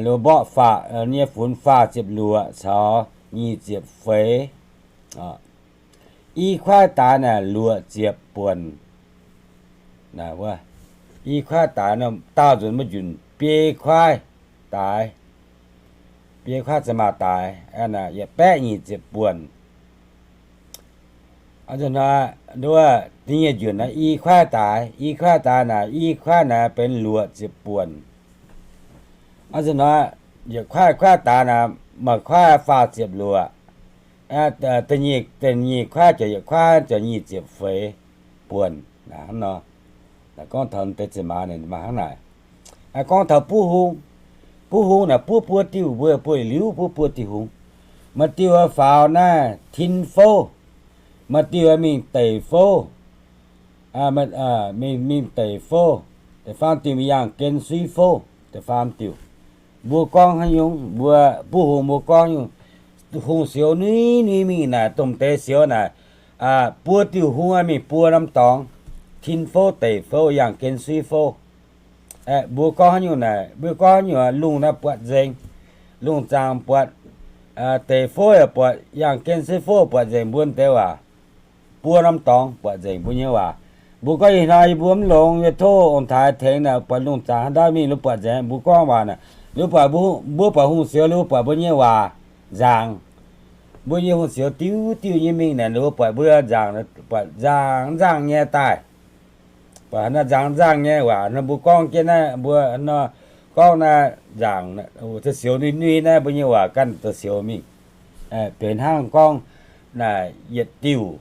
lo mborqv faah, nyei funx faah ziepc luoqc caux nyic ziepc feix. I kuaaiv daaix naaic luoqc ziepc buonc. I kuaaiv daaix, daauh nzunc maiv njunc biei kuaaiv daaix, biei kuaaiv zeih maaz daaix, yietc baeqv nyic ziepc buonc. Da'nyeic njunc naaiv i kuaaiv daaix, i kuaaiv daaix naaic, i kuaaiv naaic benx luoqc ziepc buonc. Hnoi yietc kuaaiv kuaaiv daaix naaic maaih kuaaiv faah ziepc luoqc. Da'nyeic kuaaiv ziouc yietc kuaaiv ziouc nyic ziepc feix buonc. Hnangv nor, gorngv taux deix zeih maaz ninh maaih hnangv naaic. Gorngv taux buv hung, buv hung naaic buov buo diuh, mbuo buov liuz buov buo diuh hung. Maaih diuh faaux naaiv tin fouv, maaih diuh mingh deic fouv, mingh deic fouv, da'faam diuh mingh yangh gen suiv fouv, da'faam diuh. Mbuo gorngv haaix nyungc, mbuo buv hung mbuo gorngv nyungc, hungh sioux nui nui mingh naaic, dongh deix sioux naaic, buo diuh hung mingh buo norm dorngx, tin fouv, deic fouv, yangh gen suiv fouv. Mbuo gorngv haaix nyungc naaic, mbuo gorngv haaix nyungc, lungh naaiv buatc nzengc, lungh zaangc buatc, deic fouv yaac buatc, yangh gen suiv fouv buatc nzengc mbuo deix waac. Buo norm dorngx buatc nzengc mbuo nyei waac. Mbuo gorngv ih hnoi yie mbuo mv longx, yie tov ong-taaix tengx naaic, buatc lungh zaangc haaix ndau mingh, mbuo buatc nzengc, mbuo gorngv waac naaic, mbuo buatc hungh sioux, mbuo buatc hungh sioux, mbuo buatc mbuo nyei waac nzaangc. Mbuo nyei hungh sioux diuv diuv nyei mingh naaic, mbuo buatc mbuo nzaangc, buatc nzaangc nzaangc nyei daaih. Buatc nzaangc nzaangc nyei waac nor, mbuo gorngv jienv naaiv, mbuo nor gorngv naaiv nzaangc, sioux nui nui naaiv, mbuo nyei waac ganh deix sioux mingh. Benx hnangv gorngv naaic yietc diuc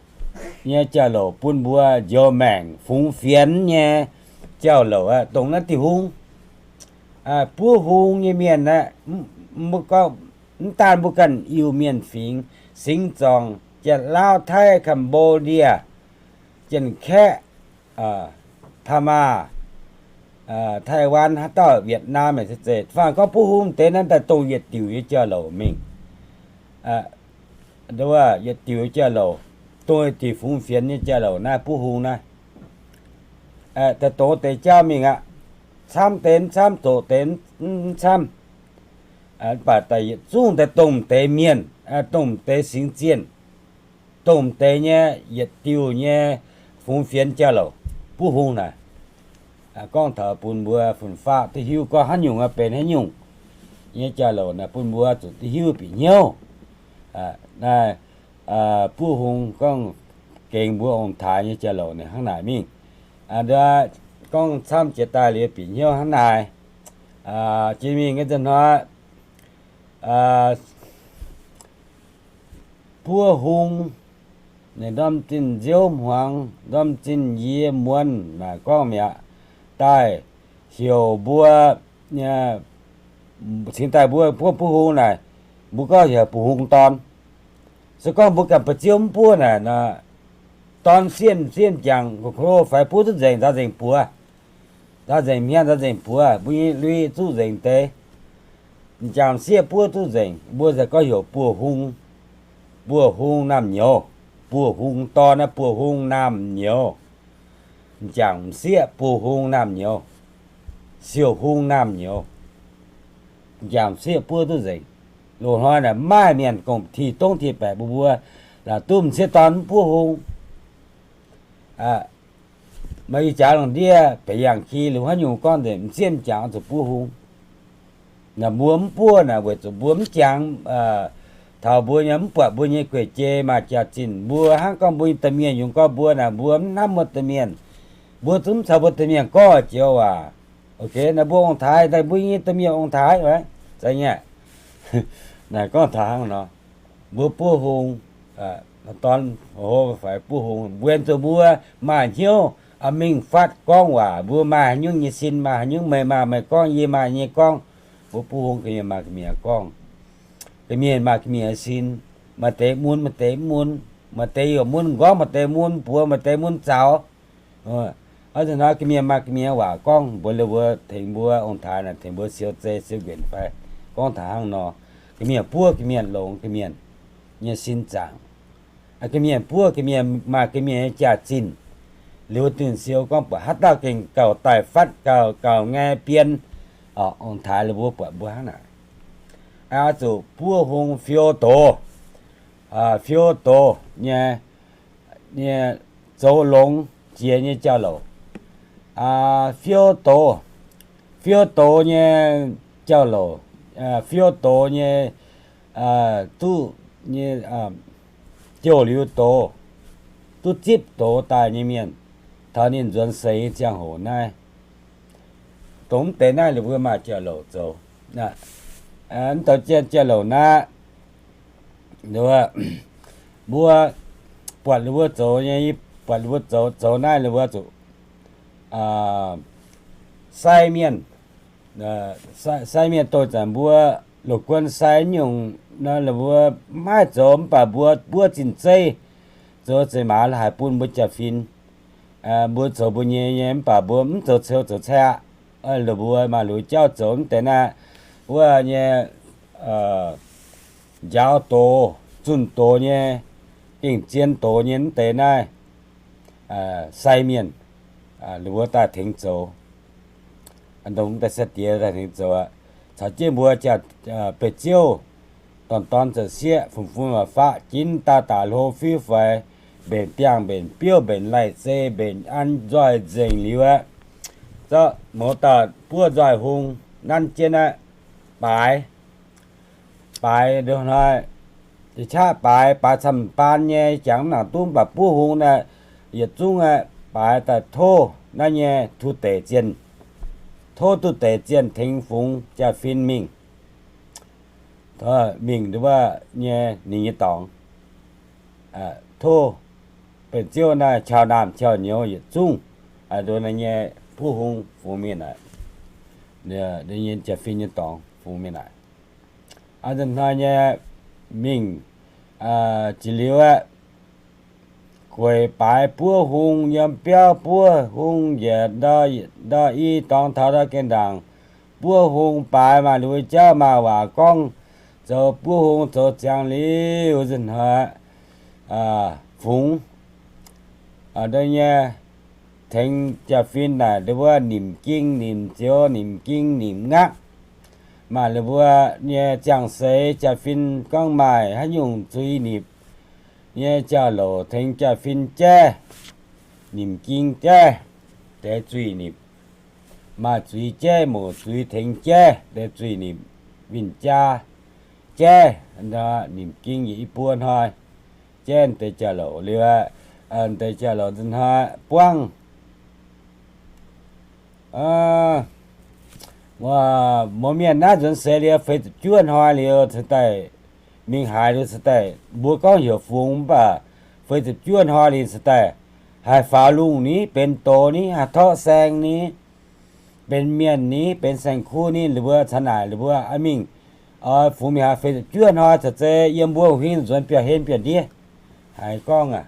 nyei jauv-louc bun mbuo njoux maengc fungx fienx nyei jauv-louc aqv, dongh naaiv diuh hung. Buov hung nyei mienh aqv, mv daan mbuo ganh Iu-Mienh fingx, Singx Zorngc, Janx-Lauv, Taiv, Cambodia, Janx-Kaeqv, Pama, Taiwan, haaix dauh, Vietnam, zeiz faanh gorngv buov hung deix naaiv daaih dongh yietc diuc nyei jauv-louc mingh. Yietc diuc jauv-louc, dongh yietc diuc fungx fienx nyei jauv-louc naaiv buov hung naaiv. Daaih dongh deix jauv mingh aqv. Camv deix mv camv, zoqc deix mv camv. Mv baac daaih yietc zungv daaih dongh deix mienh, dongh deix singx zienh, dongh deix nyei yietc diuc nyei fungx fienx jauv-louc, buov hung naaic. Gorngv taux bun mbuo fun-faqv duqv hiuv gorngv haaix nyungc benx haaix nyungc nyei jauv-louc naaic, bun mbuo zuqc duqv hiuv bieqc hnyouv. Naaiv buov hung gorngv gengx mbuo ong-taaix nyei jauv-louc naaic hnangv naaic mingh. Gorngv camv jiex daaih liuz bieqc hnyouv hnangv naaic. Jiex mingh nyei zinh hnoi, buov hung, ninh ndorm zinh nziouv hmuangx, ndorm zinh yie muonz naaic gorngv mi'aqv, daaih heuc mbuo, cingx daaih mbuo buov buov hung naaic, mbuo gorngv heuc buov hung dorn. Se gorngv mbuo ganh ba'ziouv mv buov naaic, dorn sienh sienh m'jangc ko ko faix buov duqv nzengc, nzaaux nzengc buoz, nzaaux nzengc hmien, nzaaux nzengc buoz, mbuo nyei lui zuqv nzengc deix. M'jangc sieqv buov duqv nzengc, mbuo se gorngv heuc buov hung, buov hung naamh nyouz, buov hung dorn naaiv buov hung naamh nyouz. M'jangc m'sieqv buov hung naamh nyouz, siouc hung naamh nyouz. M'jangc m'sieqv buov duqv nzengc. Loz-hnoi naaic maiv maaih mienh gong-ti dongv ti baeqc mbuo mbuo, la'duqv m'sieqv dorn mv buov hung. Maaih ih jaax lungh ndiev benx yangh ki liuz haaix nyungc gorngv nzengc m'sieqv m'jangc oix zuqc buov hung. Naaic mbuo mv buov naaic weic zuqc mbuo mv jangx, taux mbuo nyei mv buatc mbuo nyei gueic jei maaih jaax-zinh. Mbuo hnangv gorngv mbuo nyei domh mienh yungz gorngv mbuo naaic, mbuo mv hnamv mbuo domh mienh, mbuo zungv mv caux mbuo domh mienh gorngv joux waac. Naaic mbuo ong-taaix daaih, mbuo nyei domh mienh ong-taaix, naaic gorngv taux hnangv nor, mbuo buov hung, dorn hov faix buov hung, weic zuqc mbuo maaih hnyouv mingh fatv gorngv waac. Mbuo maaih haaix nyungc nyei sin, maaih haaix nyungc meih maaih meih gorngv, yie maaih yie nyei gorngv. Mbuo buov hung, ga'mienh maaih ga'mienh gorngv, ga'mienh maaih ga'mienh sin. Maaih deix mun, maaih deix mv mun. Maaih deix yaac mun m'nqorngv, maaih deix mun buoz, maaih deix mun zaux. Hnangv naaic ga'mienh maaih ga'mienh waac gorngv. Mbuo, ninh mbuo tengx mbuo ong-taaix naaic, tengx mbuo siou zei siou nquenc fai gorngv taux hnangv nor, ga'mienh buov ga'mienh, longx ga'mienh nyei sin zaangc. Ga'mienh buov ga'mienh, maaih ga'mienh nyei jaax-zinh. Liuz wuov dinh siou gorngv buatc haaix dauh gengh gauh daaih fatv, gauh, gauh ngae bien. Ong-taaix ninh mbuo buatc mbuo hnangv naaic, zuqc buov hung fiou doz, fiou doz nyei, nyei zoux longx jiex nyei jauv-louc. Fiou doz, fiou doz nyei jauv-louc, fiou doz nyei, duqv nyei, jouh liuz doz, duqv zipv doz daaih nyei mienh, taux ninh nzuonx seix ziangh hoc naaiv, dongh mv deix naaiv ninh mbuo maaih jauv-louc zoux. Mv deix jauv-louc naaiv, mbuo buatc ninh mbuo zoux nyei, buatc ninh mbuo zoux, zoux naaiv ninh mbuo zuqc sai mienh, sai mienh doix zanc mbuo loz-guon sai nyungc nor, ninh mbuo maiv zoux mv baac mbuo buov zinh zeiv zoux zeiv-maaz la'haic bun mbuo jaa-fin. Mbuo zoux mbuo nyei nyei mv baac mbuo mv zoux ceu zoux caeqv aqv. Ninh mbuo maaih lui jauv zoux mv deix naaiv wuov nyei njaaux doz, zunh doz nyei, gengh zien doz nyei mv deix naaiv sai mienh, ninh mbuo daaih tengx zoux. Dongh mv deix sai-diex daaih tengx zoux aqv. Caux jienv mbuo jaa, beih ziouv, dorn-dorn za'sieqv, fun-fun waac-faqv, ginv daaih daaih hlo fiuv faix, mbenc biangh mbenc biouv mbenc lai-zei mbenc an nzoih nzengc liuz aqv, zorqv mouz dauh buov nzoih hung nanv jienv aqv. Baaix, baaix hnoi, qaqv baaix, baaix camv-baan nyei jangx mv nangc duqv, mv baac buov hung naaiv yietc zungv aqv. Baaix daaih tov naaiv nyei Tuv Deic Zienh, tov Tuv Deic Zienh tengx fungx jaa-fin mingh, mingh wuov nyei ninh nyei dorngx, tov beih ziouv naaiv qauv naamh qauv nyouz yietc zungv, ndo naaiv nyei buov hung fungx mingh naaic, nyei jaa-fin nyei dorngx fungx mingh naaic. Hnoi nyei mingh jiex liuz aqv, gueic baaix buov hung, yiem biauv buov hung njiec ndau, ndau i dorngx taux ndau gaengh ndaangc, buov hung baaix maaih liuz jauv maaih waac gorngv, zoux buov hung zoux ziangx liuz nzunc hnoi fungx ndo nyei, tengx jaa-fin naaic ndo wuov nimc ging nimc zioux, nimc ging nimc ngaqv. Maaih ninh mbuo nyei ziangh seix jaa-fin gorngv maaih haaix nyungc zuiz-nipc nyei jauv-louc tengx jaa-fin jaiv, nimc ging jaiv, deix zuiz-nipc. Maaih zuiz jaiv, moc zuiz tengx jaiv, deix zuiz-nipc, win-jaa jaiv, nimc ging yietc i buo hnoi jaiv deix jauv-louc liuz, deix jauv-louc nzunc hnoi buangv. Mouz mienh naaiv nzuonx seix liuz feix ziepc juov hnoi liuz cingx daaih mingh haaix liuz cingx daaih mbuo gorngv heuc fungx mv baac feix ziepc juov hnoi liuz cingx daaih haih faaux lungh ni, benx doz ni, haih torqv saeng ni, benx mienh ni, benx saeng-kuv ni, ninh mbuo caux naaic ninh mbuo mingh, oix fungx mingh haaix feix ziepc juov hnoi caux zei yiem mbuo huingx nzuonx biauv-hlen biauv-ndiev. Haiz gorngv aqv,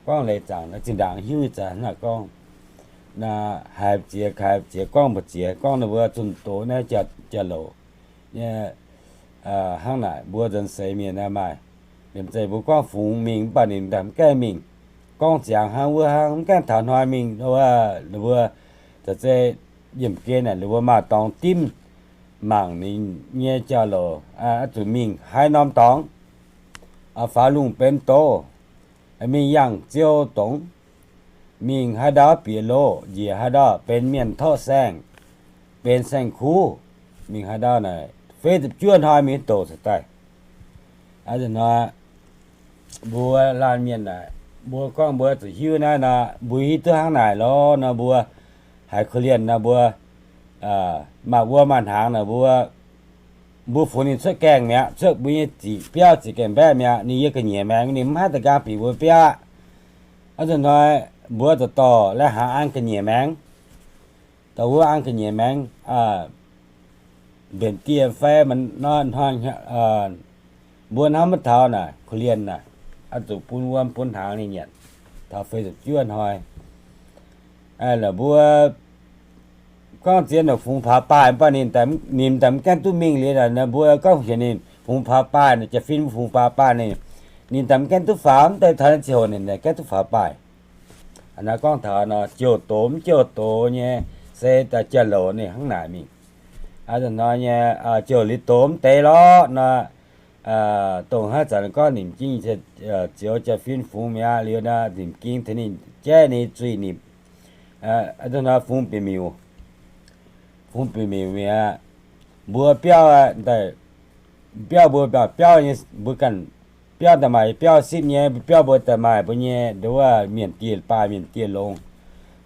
gorngv leiz zaangc zinh ndaangc hiuv zanc naaiv gorngv, haiz ziex kaaix ziex gorngv mbu'ziex gorngv ninh mbuo zunh doz naaiv jauv-louc nyei hnangv naaic mbuo nzuonx seix mienh naaiv maaih, liemh zeih mbuo gorngv fungx mingh mv baac ninh mv gaengh mingh. Gorngv ziangx hnangv wuov hnangv mv gaengh taux hnoi mingh, ninh mbuo caux zei yiemh gen naaic ninh mbuo maaih dorngx dimv mangc ninh nyei jauv-louc, oix zuqc mingh haaix norm dorngx, faaux lungh benx doz, mingh yangh ziou dongx, mingh haaix ndau bieqc loz, njiec haaix ndau benx mienh torqv saeng, benx saeng-kuv, mingh haaix ndau naaic feix ziepc juov hnoi mingh doz caux daaih. Hnoi mbuo laanh mienh naaic, mbuo gorngv mbuo zuqc hiuv naaiv nor, mbuo hiuv duqv hnangv naaic lorqc nor, mbuo haiz korv-lienh nor, mbuo maaih wuom maaih hnaangx naaic, mbuo, mbuo fungx ninh cuotv gaengh mi'aqv, cuotv mbuo nyei ziqc biauv ziqc gaengh mbaeqv mi'aqv. Ninh yiem ga'nyiec maengx, ninh mv haih da'nqaang bieqc mbuo biauv. Hnoi mbuo dorh dorh laih hnangv an ga'nyiec maengx, dorh wuov an ga'nyiec maengx, mbenc dieh fai nor, mbuo hnamv maiv taux naaic korv-lienh naaic, oix zuqc bun wuom bun hnaangx ninh nyanc taux feix ziepc juov hnoi. La'mbuo gorngv zien naaic fungx faaux baaih mv baac ninh, ninh daaih mv gaengh duqv mingh liuz naaic, mbuo gorngv heuc ninh fungx faaux baaih, jaa-fin mbuo fungx faaux baaih ninh, ninh daaih mv gaengh duqv faaux, mv deix taux naaiv ziangh hoc ninh gaengh duqv faaux baaih. Naaiv gorngv taux nor jouh doz mv jouh doz nyei, se daaih jauv-louc ninh hnangv naaic mingh. Hnoi nyei jouh liuz doz mv deix lorqc nor, dongh haaix zanc gorngv nimc ging zioux jaa-fin fungx mi'aqv liuz nor, nimc ging tengx ninh jaiv ninh zuiz-nipc, fungx bieqc miuc, fungx bieqc miuc mi'aqv. Mbuo biauv, biauv mbuo biauv nyei, mbuo ganh biauv daaih maaih biauv sipv nyei, biauv mbuo daaih maaih mbuo nyei nduov mienh dieh baaih mienh dieh longx,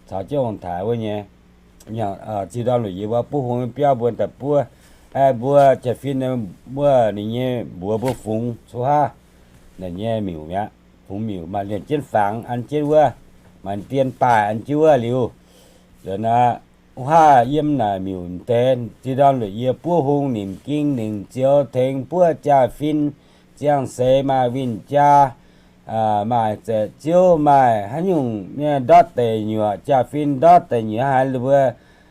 caux jienv ong-taaix wuov nyei, ziux ndorm luoqc yie mbuo buov hung biauv mbuo daaih buov, mbuo jaa-fin wuov ninh nyei mbuox mbuo fungx cuotv haav naaic nyei miuc mi'aqv. Fungx miuc maaih liemh jienv fangx an jienv wuov, maaih dien baaih an jienv wuov liuz, liuz naaic wuov haav yiem naaic miuc deix ziux ndorm luoqc yie buov hung nimc ging nimc zioux tengx buov jaa-fin, ziangh seix maaih win-jaa, maaih zaeqc ziouv, maaih haaix nyungc nyei ndortv deic nyuoqc, jaa-fin ndortv deic nyuoqc haaix, ninh mbuo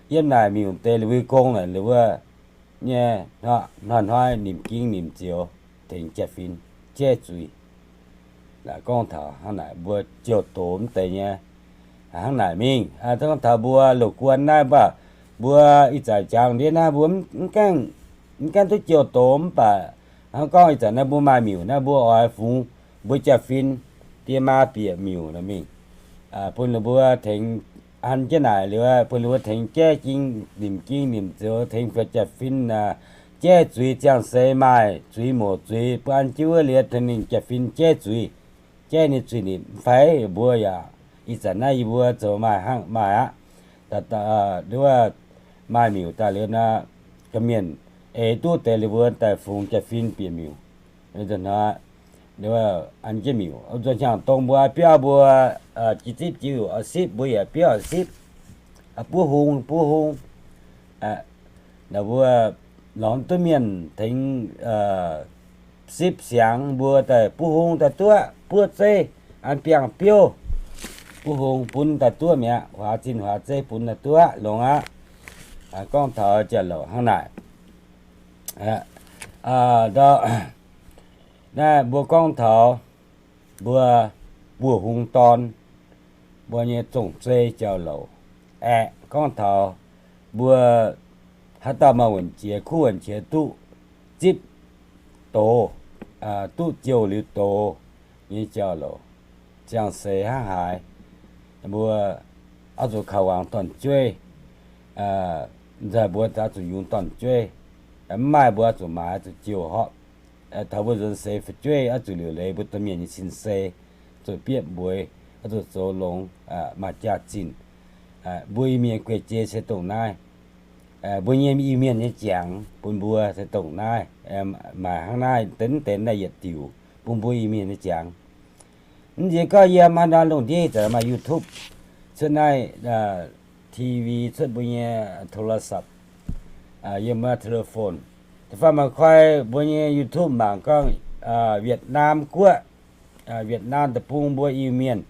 yiem naaic miuc deix liuz mbuo gong naaic, ninh mbuo nyei hnoi-hnoi nimc ging nimc zioux. tengx jaa-fin jaiv zuiz. Gorngv taux hnangv naaic, mbuo jouh doz mv deix nyei hnangv naaic mingh. Gorngv taux mbuo loz-guon naaiv, mv baac mbuo ih zanc jangx ndiev naaiv mbuo mv gaengh duqv jouh doz, mv baac hnangv gorngv ih zanc naaiv mbuo maaih miuc naaiv, mbuo oix fungx mbuo jaa-fin, die maa bieqc miuc mingh, bun ninh mbuo tengx an jienv naaic liuz, bun ninh mbuo tengx jaiv jing nimc jing nimc zoux, tengx fu'jueiv jaa-fin jaiv zuiz, ziangh seix maaih zuiz moc zuiz, bun an jienv wuov liuz tengx ninh jaa-fin jaiv zuiz, jaiv ninh zuiz-nimc fai mbuo yaac, ih zanc naaiv yie mbuo zoux maaih hnangv maaih aqv. Maaih miuc daaih liuz nor, gorqv-mienh eix duqv deix liuz mbuo daaih fungx jaa-fin bieqc miuc. An jienv miuc, nzuonx hnyangx dongh mbuo biauv mbuo jiex zipv jiex sipv, mbuo yaac biauv sipv, buov hung buov hung. Mbuo lorz duqv mienh tengx sipv siangx, mbuo daaih buov hung daaih duqv, buov zeiv an biangh biouv, buov hung bun daaih duqv mi'aqv, huaax zinh huaax zeiv bun daaih duqv longx aqv. Gorngv taux jauv-louc hnangv naaic. Naaiv mbuo gorngv taux mbuo buov hung dorn, mbuo nyei zong-zei jauv-louc. Aeqv, gorngv taux mbuo haaix dauh maaih wuonh qiex kuv wuonh qiex duqv zipv doz, duqv jouh liuz doz nyei jauv-louc, ziangh seix hnangv haaix, mbuo oix zuqc kaux wangc dorn-jueiv. Nzauh mbuo oix zuqc yungz dorn-jueiv. Mv maaih mbuo oix zuqc maaiz, oix zuqc jouh horpc. Taux mbuo nzuonx seix fu'jueiv oix zuqc liuc leiz mbuo domh mienh nyei sin-sei, zuqc bietv mbueix, oix zuqc zoux longx, maaih jaax-zinh. Mbuo Iu-Mienh guei-jei se dongh naaiv. Mbuo nyei Iu-Mienh nyei jangx bun mbuo se dongh naaiv. Maaih hnangv naaiv deix deix naaiv yietc diuc bun mbuo Iu-Mienh nyei jangx. Mv nziex gorngv yiem haaix nor lungh ndiev ih zanc maaih YouTube, cuotv naaiv TV, cuotv mbuo nyei โทรศัพท์, yiem wuov telephone. Da'faanh maaih koi mbuo nyei YouTube mangc gorngv Vietnam guoqv, Vietnam deic-bung mbuo Iu-Mienh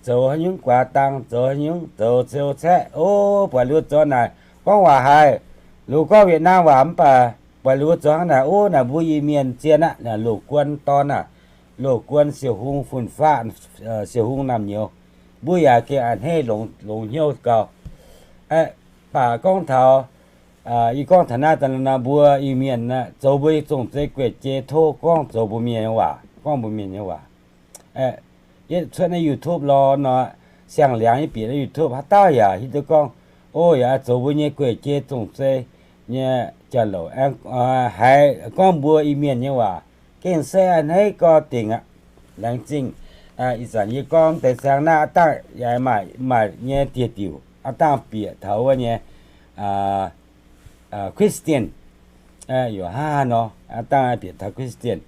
zoux haaix nyungc guaax dang, zoux haaix nyungc zoux ceu caeqv, o, buatc liuz zoux naaic gorngv waac haic. Liuz gorngv Vietnam waac mv baac buatc liuz zoux hnangv naaic, o, naaic mbuo Iu-Mienh zien aqv, naaic loz-guon dorn aac, loz-guon siouc hung fun-faqv, siouc hung naamh nyouz. Mbuo yaac gengh a'hneiv longx hnyouv gau. Baac gorngv taux, yie gorngv taux naaiv daaih nor, mbuo Iu-Mienh zoux mbuo nyei zong-zei gueic jei, tov gorngv zoux mbuo Mienh nyei waac, gorngv mbuo Mienh nyei waac. Yietv cuotv naaiv YouTube lorz nor, siang-liangx nyei bieqc naaiv YouTube, haaix dauh yaac hiuv duqv gorngv, o, yaac zoux mbuo nyei gueic jei zong-zei nyei jauv-louc, haiz gorngv mbuo Iu-Mienh nyei waac, gengh se a'hneiv gau dingc aqv. Laengz zingh. Ih zanc yie gorngv deix saeng naaiv aav dangh yaac maaih nyei dieh diuc, aav dangh bieqc taux wuov nyei Christian, yaac hnangv haaix nor aav dangh bieqc taux Christian.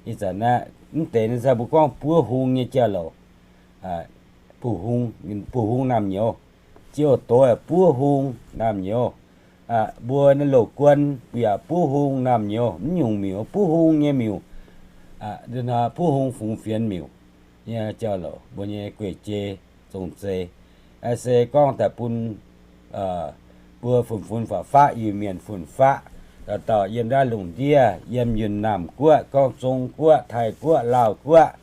Ih zanc naaiv mv deix naaiv se mbuo gorngv buov hung nyei jauv-louc, buov hung naamh nyouz, ziouc doz buov hung naamh nyouz. Mbuo naaiv loz-guon yaac buov hung naamh nyouz, mv nyungc miuc buov hung nyei miuc, buov hung fungx fienx miuc nyei jauv-louc, mbuo nyei gueic jei zong-zei. Se gorngv daaih bun mbuo fun-fun faqv-faqv Iu-Mienh fun-faqv, dauh dauh yiem naaiv lungh ndiev, yiem Yunh Naamh Guoqv, gorngv Zong Guoqv, Taiv Guoqv, Laauh Guoqv,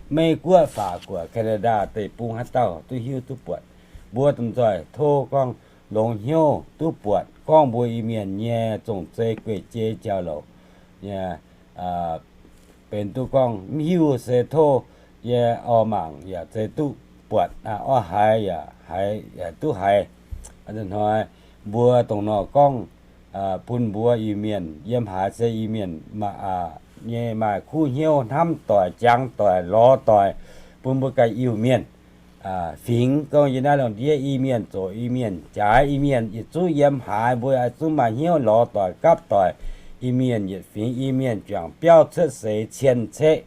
Meiv Guoqv, Faac Guoqv, Canada deic-bung, haaix dauh duqv hiuv duqv buatc. Mbuo domh nzoih tov gorngv longx hnyouv duqv buatc gorngv mbuo Iu-Mienh nyei zong-zei gueic jei jauv-louc nyei, benx duqv gorngv mv hiuv se tov yie oix mangc yaac zeiz duqv buatc, oix haiz yaac haiz, duqv haiz. Hnoi mbuo dongh nor gorngv bun mbuo Iu-Mienh yiem haaix se Iu-Mienh nyei maaih kuv hnyouv hnamv doic, jangx doic, lorz doic, bun mbuo ganh Iu-Mienh fingx gorngv yie naaiv lungh ndiev Iu-Mienh zoqc Iu-Mienh jaaix Iu-Mienh yietc zungv yiem haaix mbuo oix zungv maaih hnyouv lorz doic gapv doic. Iu-Mienh yietc fingx Iu-Mienh juangc biauv cuotv seix cien ceqv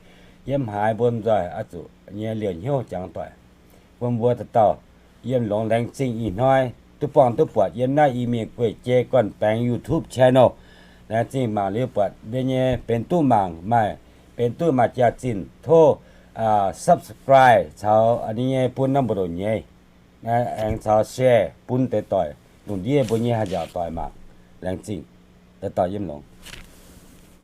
yiem haaix mbuo nzoih oix zuqc nyei liouh hnyouv jangx doic. Bun mbuo dauh dauh yiem longx. Laengz zingh ih hnoi duqv buangh duqv buatc yiem naaiv Iu-Mienh gueic jei gorn-baengx YouTube channel. Laengz zingh mangc liuz buatc mbuo nyei benx duqv mangc maaih, benx duqv maaih jaax-zinh tov subscribe caux ninh nyei bun norm mbu'ndongx nyei, aengx caux share bun deix doic lungh ndiev mbuo nyei haih nziaauc doic mangc. Laengz zingh. Dauh dauh yiem longx.